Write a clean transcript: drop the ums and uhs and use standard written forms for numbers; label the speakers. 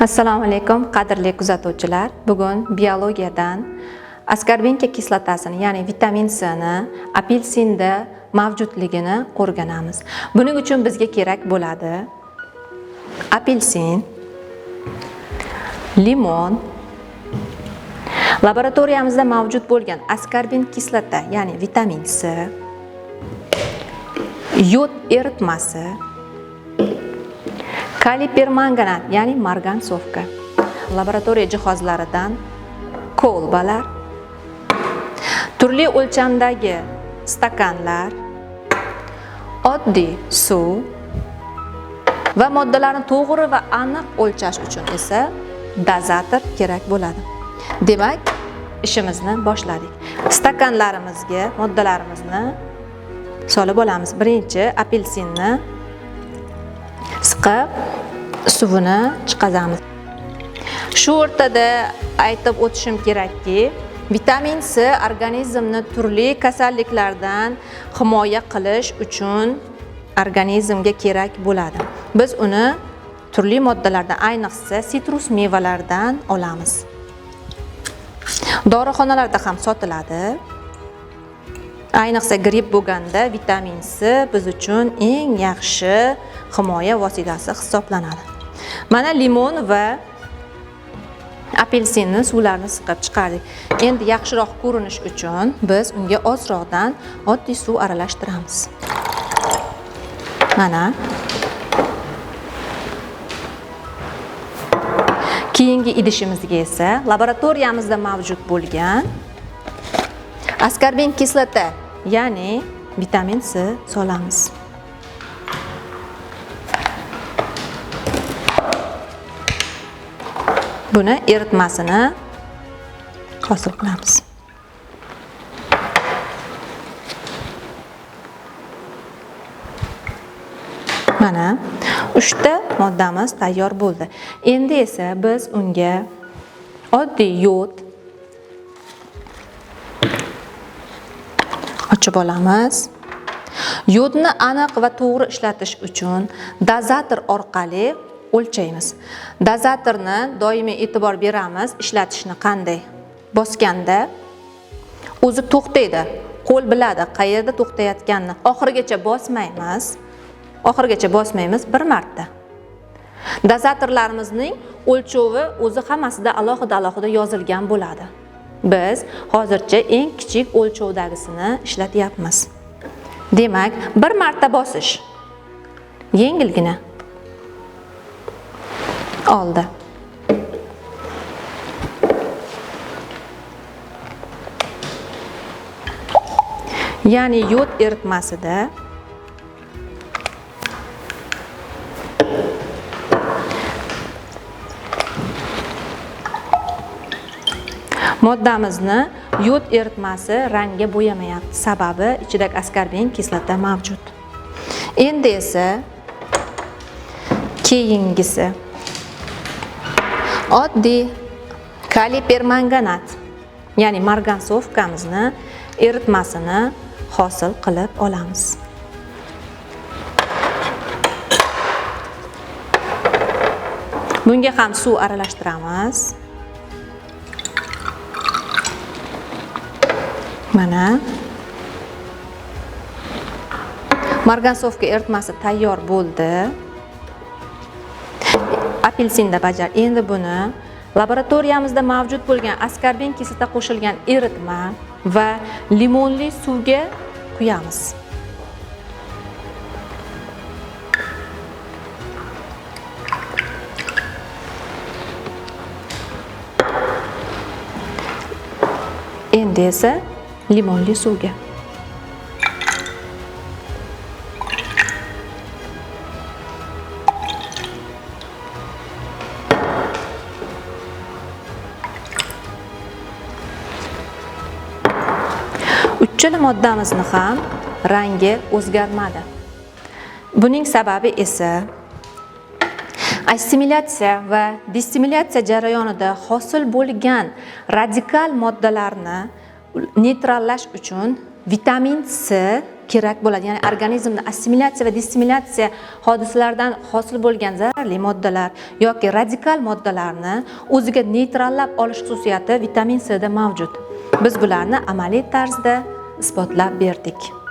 Speaker 1: Assalomu alaykum, qadrli kuzatuvchilar. Bugun biologiyadan askorbinka kislotasini, ya'ni vitamin C ni apelsinda mavjudligini o'rganamiz. Buning uchun bizga kerak bo'ladi apelsin, limon, laboratoriyamizda mavjud bo'lgan askorbin kislota, ya'ni vitamin C, yod eritmasi, kaliy permanganat, ya'ni margansovka, laboratoriya jihozlaridan kolbalar, turli o'lchamdagi stakanlar, oddiy suv va moddalarni to'g'ri va aniq o'lchash uchun esa dozator kerak bo'ladi. Demak, ishimizni boshladik. Stakanlarimizga moddalarimizni solib olamiz. Birinchi apelsinni siqib suvini chiqazamiz. Shu o'rtada aytib o'tishim kerakki, vitamin C organizmni turli kasalliklardan himoya qilish uchun organizmga kerak bo'ladi. Biz uni turli moddalardan, ayniqsa sitrus mevalardan olamiz. Dorixonalarda ham sotiladi. Ayniqsa gripp bo'lganda vitamin C biz uchun eng yaxshi himoya vositasi hisoblanadi. Mana limon va apelsinni suvlarini siqib chiqardik. Endi yaxshiroq ko'rinish uchun biz unga ozroqdan oddiy suv aralashtiramiz. Mana. Keyingi idishimizga esa laboratoriyamizda mavjud bo'lgan askorbin kislota, ya'ni vitamin C solamiz. Buni eritmasini hosil qilamiz. Mana 3 ta moddamiz tayyor bo'ldi. Endi esa biz unga oddiy yod ochib olamiz. Yodni aniq va to'g'ri ishlatish uchun dozator orqali o'lchaymiz. Dozatorni doimiy e'tibor beramiz, ishlatishni qanday. Bosganda o'zi to'xtaydi. Qo'l biladi qayerda to'xtayotganini. Oxirigacha bosmaymiz. Oxirigacha bosmaymiz bir marta. Dozatorlarimizning o'lchovi o'zi hammasida alohida-alohida yozilgan bo'ladi. Biz hozircha eng kichik o'lchovdagisini ishlatyapmiz. Demak, bir marta bosish yengilgina oldi. Ya'ni yod eritmasida moddamizni yod eritmasi rangga bo'yamayapti. Sababi ichidagi askorbin kislota mavjud. Endi esa keyingisi oddiy kaliy permanganat, ya'ni margansovkamizni eritmasini hosil qilib olamiz. Bunga ham suv aralashtiramiz. Mana margansovka eritmasi tayyor bo'ldi. Apelsinda bajar. Endi buni laboratoriyamizda mavjud bo'lgan askorbin kislota qo'shilgan eritma va limonli suvga quyamiz. Endi esa limonli suvga. Uchala moddamizni ham rangi o'zgarmadi. Buning sababi esa assimilyatsiya va dissimilyatsiya jarayonida hosil bo'lgan radikal moddalarni neytrallash uchun vitamin C kerak bo'ladi. Ya'ni organizmda assimilyatsiya va dissimilyatsiya hodisalaridan hosil bo'lgan zararli moddalar yoki radikal moddalarni o'ziga neytrallab olish xususiyati vitamin C da mavjud. Biz bularni amaliy tarzda isbotlab berdik.